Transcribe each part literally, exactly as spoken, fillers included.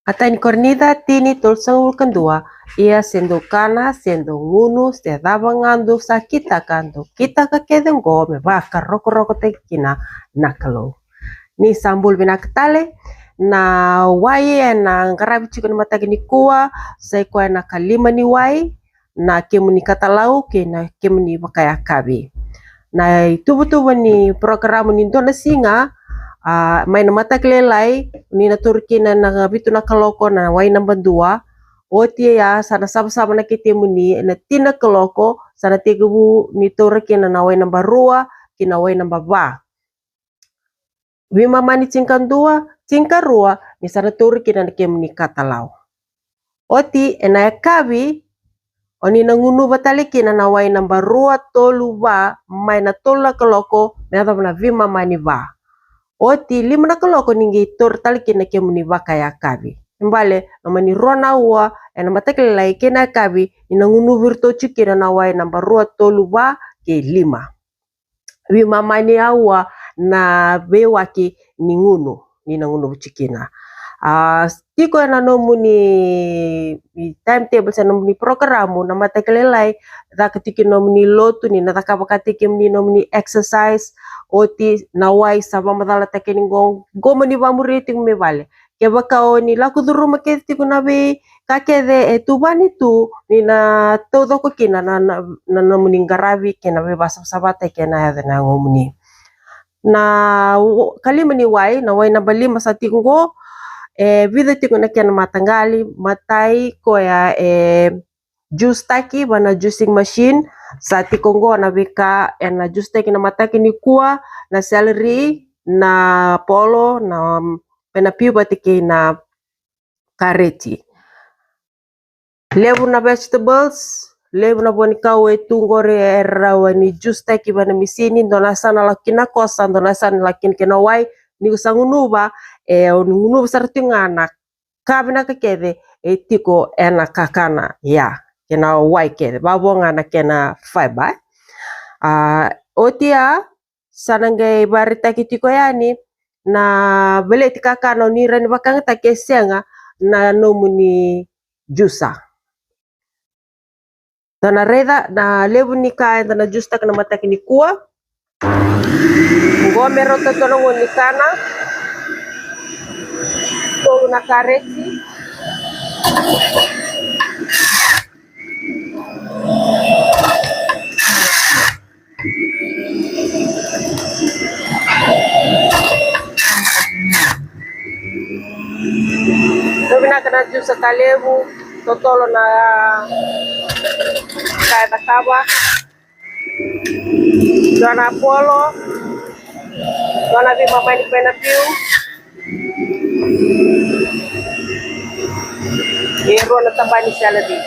Matai ni Korinica tini, tolusagavulu ka dua. Ia se dou kana, se dou gunu, se cava ga dou sa kitaka, dou kitaka kece oqo me vakarokorokotaki kina na Kalou. Ni sa bula vinaka tale. Na wai ena qaravi tiko ni mataka nikua, sa i koya na kalima ni wai, na kemuni katalau kei na kemuni vakayakavi. Na ituvatuva ni porokaramu ni dua na siga, a, mai na mataka lailai, ni na tauri kina na vitu na kaloko na wai naba dua. Oti ya sa na savasava na ketemuni, na tini na kaloko sa na tekivu ni taura kina na wai naba rua kei na wai naba va. Veimama ni tinikadua, tinikarua, ni sa na tauri kina na kemuni katalau. Oti ena yakavi, o ni na gunuva tale kina na wai naba rua, tolu, va, mai na tolu na kaloko me yacova na veimama ni va. Oti lima na kaloko ni qai taura tale kina na kemuni vakayakavi. Bale, na mani rua na aua ena mataka lailai kei na yakavi, ni na gunuvi iratou tiko kina na wai naba rua, tolu, va kei lima. Veimama ni aua na veiwaki ni gunu, ni na gunuvi tiko kina. A, tiko ena nomuni timetable se nomuni porokaramu na mataka lailai, caka tiko nomuni lotu, ni na cakava ka tiko kemuni nomuni exercise. Oti na wai sa vakamacalataki ni qo, qo mo ni vamuria tiko mai vale. Kevaka o ni lako curuma kece tiko na veika kece e tuvani tu, ni na taucoko kina na, na, na nomuni qaravi kei na veivasavasavataki ena yaca na yagomuni. Na w-, kalima ni wai, na wai naba lima sa tiko qo, e vica tiko na kena mataqali. Matai koya e juice taki va na juicing machine. Sa tiko qo na veika ena juice taki na mataka nikua, na celery, na polo, na, mm, penapiu vata kei na kareti. Levu na vegetables, levu na vo ni kau e tu qori e rawa ni juice taki va na misini, dua na sa na lako kina kosa, dua na sa na lako kina kei na wai. Ni ko sa gunuva, e, o ni gunuva sara tiko ga na ka vinaka kece e tiko ena kakana ya kei na wai kece, vavo ga na kena fiber. A, oti ya sa na qai vakaraitaki tiko yani na veleti kakana o ni rawa ni vakayagataki e sega na nomuni juice. Dua na raica na levu ni ka eda na juice taka na mataka nikua. Qo me rauta dua na gauna ni kana. Tolu na kareti. Dua vinaka na juice ka levu, totolo na ka e cakava. Dua na polo, dua na veimama ni penapiu. E rua na taba ni saladi.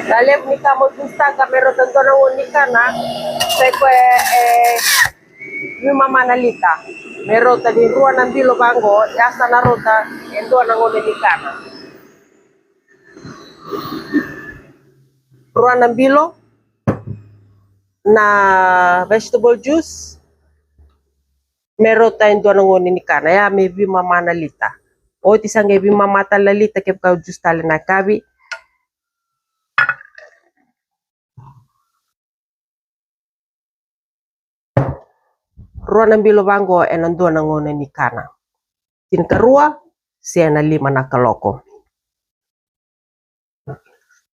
Na levu ni ka mo juice taka me rauta dua na gauna ni kana, sa i koya e veimama na lita. Me rauta ni rua na bilo vaqo, ya sa na rauta e dua na gauna ni kana. Rua na bilo na vegetable juice me rauta e dua na gauna ni kana, ya me veimama na lita. Oti sa qai veimama tale na lita kevaka o juice tale na yakavi. Rua na bilo vaqo ena dua na gauna ni kana. Tinikarua se na lima na kaloko.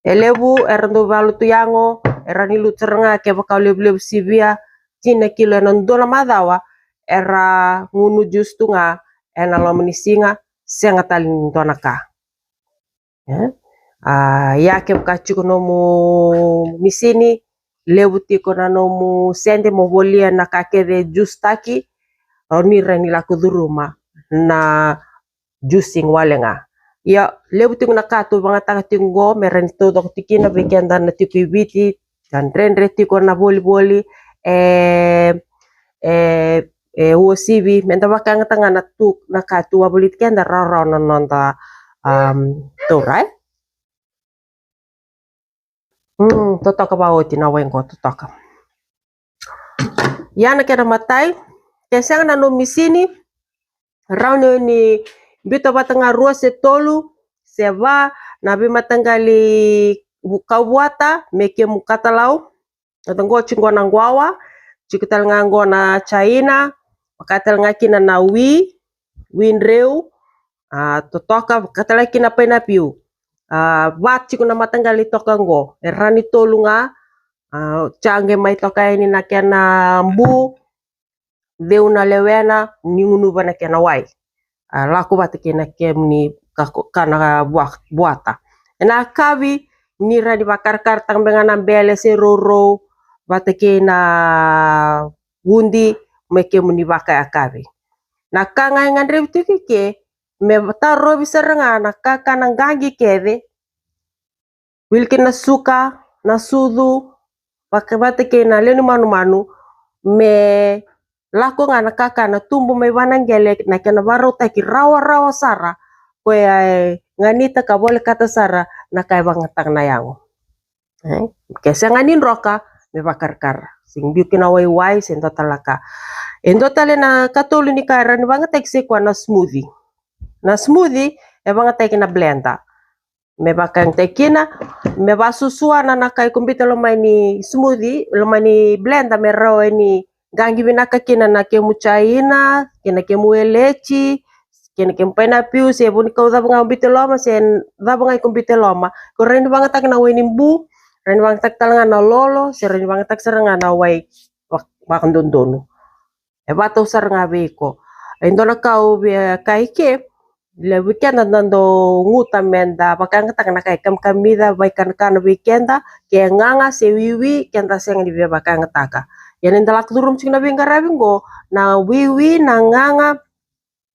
E levu era dau valutu yago, era ni lutu sara ga kevaka o levulevu sivia tini na kilo ena dua na macawa, era gunu juice tu ga ena loma ni siga, sega tale ni dua na ka. E? A, ia kevaka tiko nomu misini, levu tiko na nomu sede mo volia na ka kece e juice taki, o ni rawa ni lako curuma na juicing wale ga. Ia, levu tiko na ka tu vagataka tiko qo me rawa ni taucoko tiko kina vei keda na tiko i Viti, ka dredre tiko na volivoli, e, e, e uasivi, meda vakayagataka ga na tu, na ka tu wavoliti keda rawarawa na noda, um, taura, e? Hmm, totoka vaoti na wai qo, totoka. Ia na kena matai, ke sega na nomu misini, rawa ni biuta vata ga rua se tolu se va na veimataqali vu-, kau vuata me kemu katalau. Vata qo tiko qo na guawa, tiko tale ga qo na jaina, vaka tale ga kina na wi, wi dreu, a, totoka, vaka tale ga kina painapiu. A, va tiko na mataqali toka qo, e rawa ni tolu ga, a, ja qai mai toka yani na kena bu, ceu na lewena, ni gunuva na kena wai. A, lako vata kei na kemuni ka-, kana vua-, vuata. Ena yakavi, ni rawa ni vakarakarataka beka ga na bele se rourou, vata kei na vudi, me kemuni vakayakavi. Na ka ga e gadrevi tiko i ke, me tarovi sara ga na kakana qaqi kece, wili kina na suka, na sucu, vaka-, vata kei na lewe ni manumanu, me lako ga na kakana tubu mai vua na qele, na kena varautaki rawarawa sara, koya e ganita ka volekata sara na ka e vakayagataka na yago. E, ke sega ni droka, me vakarakara. Se biu kina waiwai, se dua tale na ka. E dua tale na katolu ni ka e rawa ni vakayagataki, se koya na smoothie. Na smoothie e vakayagataki na blender. Me vakayagataki kina, me vasusua na, na ka iko biuta loma ni smoothie, loma ni blender, me rawa ni qaqi vinaka kina na kemu jaina, kei na kemu weleti, kei na kemu painapiu, se vunikau cava ga o biuta loma, se cava ga iko biuta loma. Ko rawa ni vakayagataki na wai ni bu, rawa ni vakayagataki tale ga na lolo, se rawa ni vakayagataki sara ga na wai vak-, vakadodonu. E vakatau sara ga vei iko. E dua na ka au via kaya i ke, levu vei keda da dau guta me da vakayagataka na ka e kamikamica, vaikanakana vei keda, ke gaga se wiwi, keda sega ni via vakayagataka. Ia ni da lako curuma tiko na veiqaravi qo, na wiwi, na gaga,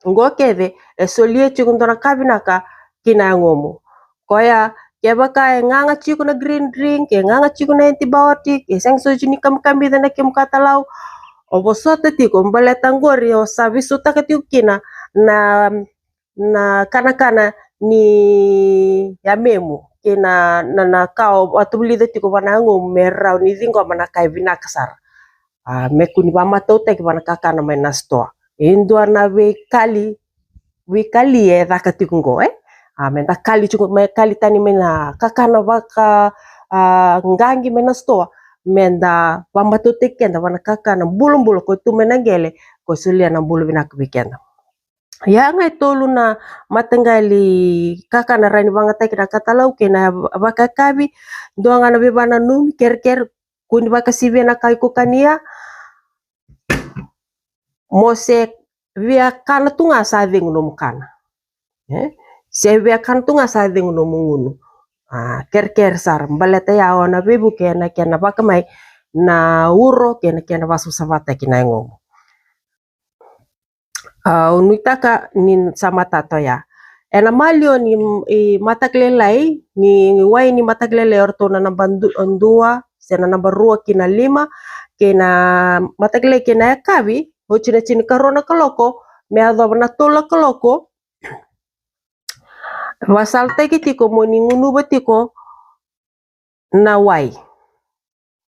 qo kece e solia tiko dua na ka vinaka ki na yagomu. Koya, kevaka e gaga tiko na green drink, e gaga tiko na antibiotic, e sega soti ni kamikamica na kemu katalau, o vosota tiko, baleta qori o sa veisautaka tiko kina na, na kanakana ni yamemu, kei na, na, na ka o vatavulica tiko vua na yagomu me rawa ni ciqoma na ka e vinaka sara. A, me kua ni vakamatautaki vua na kakana mai na sitoa. E dua na veikali, veikali e caka tiko qo, e? A, me da kali tiko, me kali tani mai na kakana vaka, a, qaqi mai na sitoa, me da vakamatautaki keda vua na kakana bulabula ko tu mai na qele, ko solia na bula vinaka vei keda. Ia ga e tolu na mataqali kakana rawa ni vakayagataki na katalau kei na vakayakavi. Dua ga na veivakananumi, kerekere, kua ni vakasivia na ka iko kania. Mo se via kana tu ga sa cegu nomu kana. E? Se via kana tu ga sa cegu nomu gunu. A, kerekere sara, baleta ya o na veivuke ena kena vakamai na uro kei na kena vasavasavataki na yagomu. A, au nuitaka ni sa matata oya. Ena maliwa ni, i, mataka lailai, ni wai ni mataka lailai o ratou na naba du-, dua, se na naba rua ki na lima, kei na mataka lailai kei na yakavi, oti na tinikarua na kaloko me yacova na tolu na kaloko, vakasalataki tiko mo ni gunuva tiko na wai.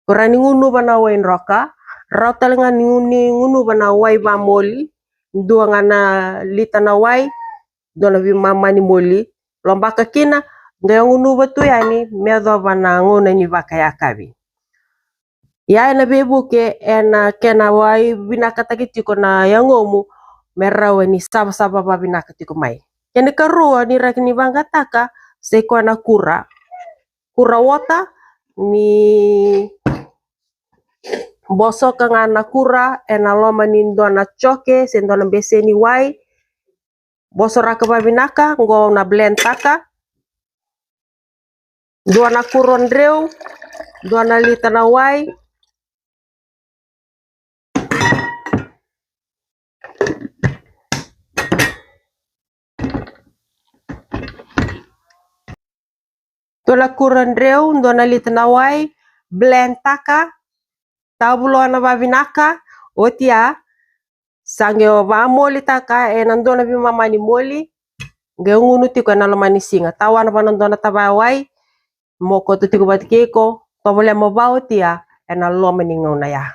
Ko rawa ni gunuva na wai droka, rawa tale ga ni gu-, ni gunuva na wai vamoli, dua ga na lita na wai, dua na veimama ni moli, lobaka kina, qai gunuva tu yani me yacova na gauna ni vakayakavi. Ia ena veivuke, ena kena wai vinakataki tiko na yagomu, me rawa ni savasava vavinaka tiko mai. Kena ikarua ni rawa ni vakayagataka, se koya na kura. Kura wota, ni bosoka ga na kura ena loma ni dua na joke se dua na beseni wai. Bosoraka vavinaka, qo au na blend taka. Dua na kuro dreu, dua na lita na wai. Dua na kuro dreu, dua na lita na wai, blend taka, tavuloa na vavinaka, oti ya, sa qai o vakamolitaka ena dua na veimama ni moli, qai gunu tiko ena loma ni siga, tawana vua na dua na tavaya wai, mo koto tiko vata kei iko, tovolea mo vaotia ena loma ni gauna ya.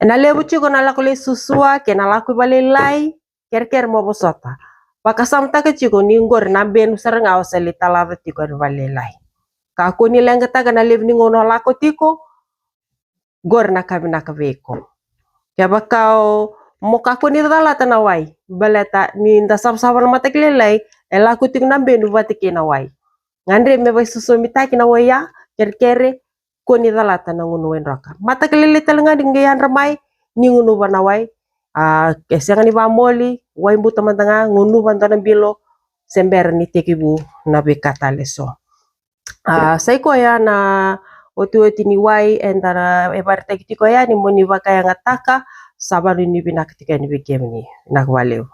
Ena levu tiko na lako lai susua kei na lako i valelailai. Kerekere mo vosota. Vakasamataka tiko ni qori na benu sara ga o sa lai talaca tiko ena valelailai. Kakua ni leqataka na levu ni gauna o lako tiko, qori na ka vinaka vei iko. Kevaka o mo kakua ni calata na wai, baleta ni da savasava na mataka lailai, e lako tiko na benu vata kei na wai. Gadre me vaisosomitaki na wai ya, kerekere, kua ni calata na gunu wai droka. Mataka lailai tale ga ni qai yadra mai, ni gunuva na wai. A, e sega ni vamoli, wai buta mada ga, gunuva dua na bilo, se bera ni tekivu na veika tale eso. A, sa i koya na otioti ni wai eda na e vakaraitaki tiko yani mo ni vakayagataka, sa vanuinui vinaka tiko yani vei kemuni. Vinaka vakalevu.